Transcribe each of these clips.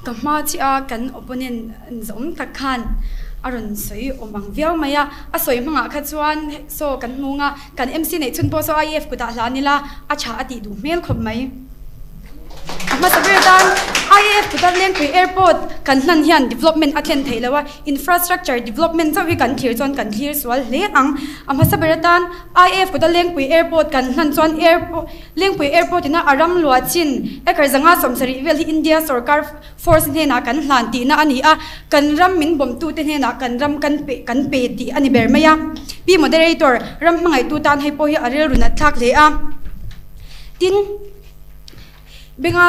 Ka hma chiah a kan opponent zawm tak khan a rawn sawi awm ang viau mai a, a sawi hmangah kha chuan saw kan hmung a, kan MC neih chhun pawh saw IAF kutah hlan ila a tha a tih duh hmel khawp mai. A hmasa ber tan IAF kuta Lengpui Airport kan hlan hian development a thlen theih lo a, infrastructure development chauh hi kan thlir chuan kan thlir sual hle ang. A hmasa ber atan IAF kuta Lengpui Airport kan hlan chuan airport Lengpui Airport ina a ram luah chin acre 170 vel hi India sorkar force hnenah kan hlan tihna a ni a, kan ram min bawmtute hnenah kan ram kan pe kan pe tih a ni ber mai a. Pi Moderator, ram hmangaihtu tan hei pawh hi a rilru nat thlak hle a. Tin, benga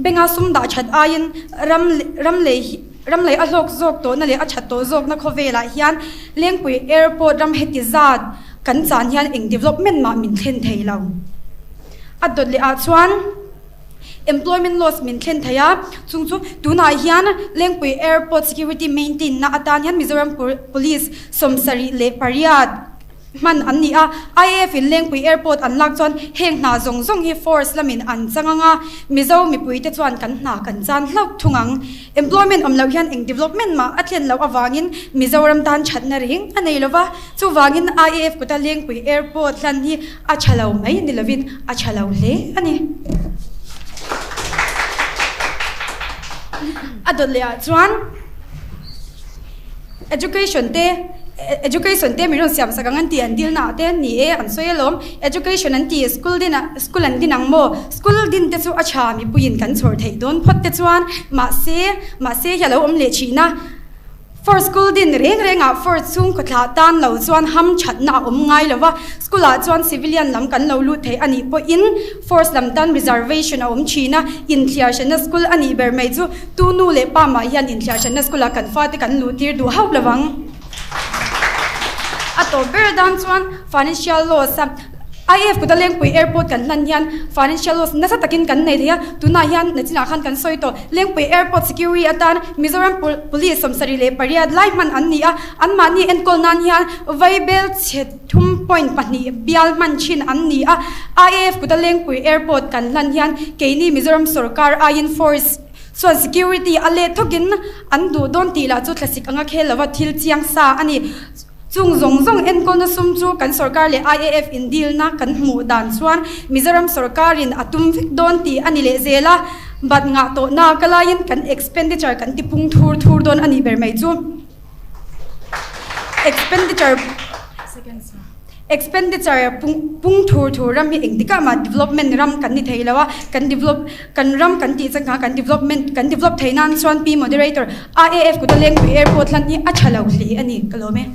benga sum dah that aiin ram ram lei ram lei a hlawk zawk tawhna leh a that tawh zawkna khawvelah hian Lengpui Airport ram heti zat kan chan hian eng development mah min thlen thei lo. A dawt leh ah chuan employment loss min thlen thei a, chung chu tunah hian Lengpui Airport security maintain na atan hian Mizoram Police 78 hman an ni a, IAF in Lengpui Airport an lak chuan heng hna zawng zawng hi force lamin an chang ang a, Mizo mipuite chuan kan hna kan chan hlauh thung ang. Employment awm loh hian eng development mah a thlen loh avangin Mizoram tan thatna reng a nei lova, chuvangin IAF kuta Lengpui Airport hlan hi a tha lo mai ni lovin a tha lo hle a ni. A dawt leh ah chuan Education te Education te min rawn siam sak ang an ti an dil naah te ni e an sawi alawm Education an ti school din ah school an din ang maw school din te chu a tha mipuiin kan chhawr theih dawn phawt te chuan mahse mahse hi a lo awm leh thin a For school din reng rengah for chhungkaw thlah tan lo chuan ham thatna a awm ngai lo va school ah chuan civilian lam kan lo lut thei a nih pawhin force lam tan reservation a awm thin a inthliar hranna school a nih ber mai chu Tu nu leh pa mah hian inthliahhranna school ah kan fate kan luh tir duh hauh lo vang. A tawp ber dan chuan financial loss a IAF kuta Lengpui Airport kan hlan hian financial loss nasa takin kan nei thei a, tunah hian nachinah khan kan sawi tawh. Lengpui Airport security atan Mizoram Police 78 lai hman an ni a, anmahni enkawl nan hian vaibel chhe 3.2 bial hman thin an ni a. IAF kuta Lengpui Airport kan hlan hian keini Mizoram sorkar aiin force Chuan security a let thawkin an duh dawn tih lah chu thlasik anga khel lova thil chiang sa a ni. Chung zawng zawng enkawlna sum chu kan sorkar leh IAF in deal na kan hmuh dan chuan Mizoram sorkarin a tum vek dawn tih a ni leh zel a, bat ngah tawhna ka laiin kan expenditure kan ti pung thur thur dawn a nih ber mai chu. Expenditure. Expenditure pung pung thur thur ram hi engtikah mah development ram kan ni thei lo a, kan develop kan ram kan tih changkang kan development kan develop thei nan chuan Pi Moderator, IAF kuta Lengpui Airport hlan hi a tha lo hle a ni ka lawm e.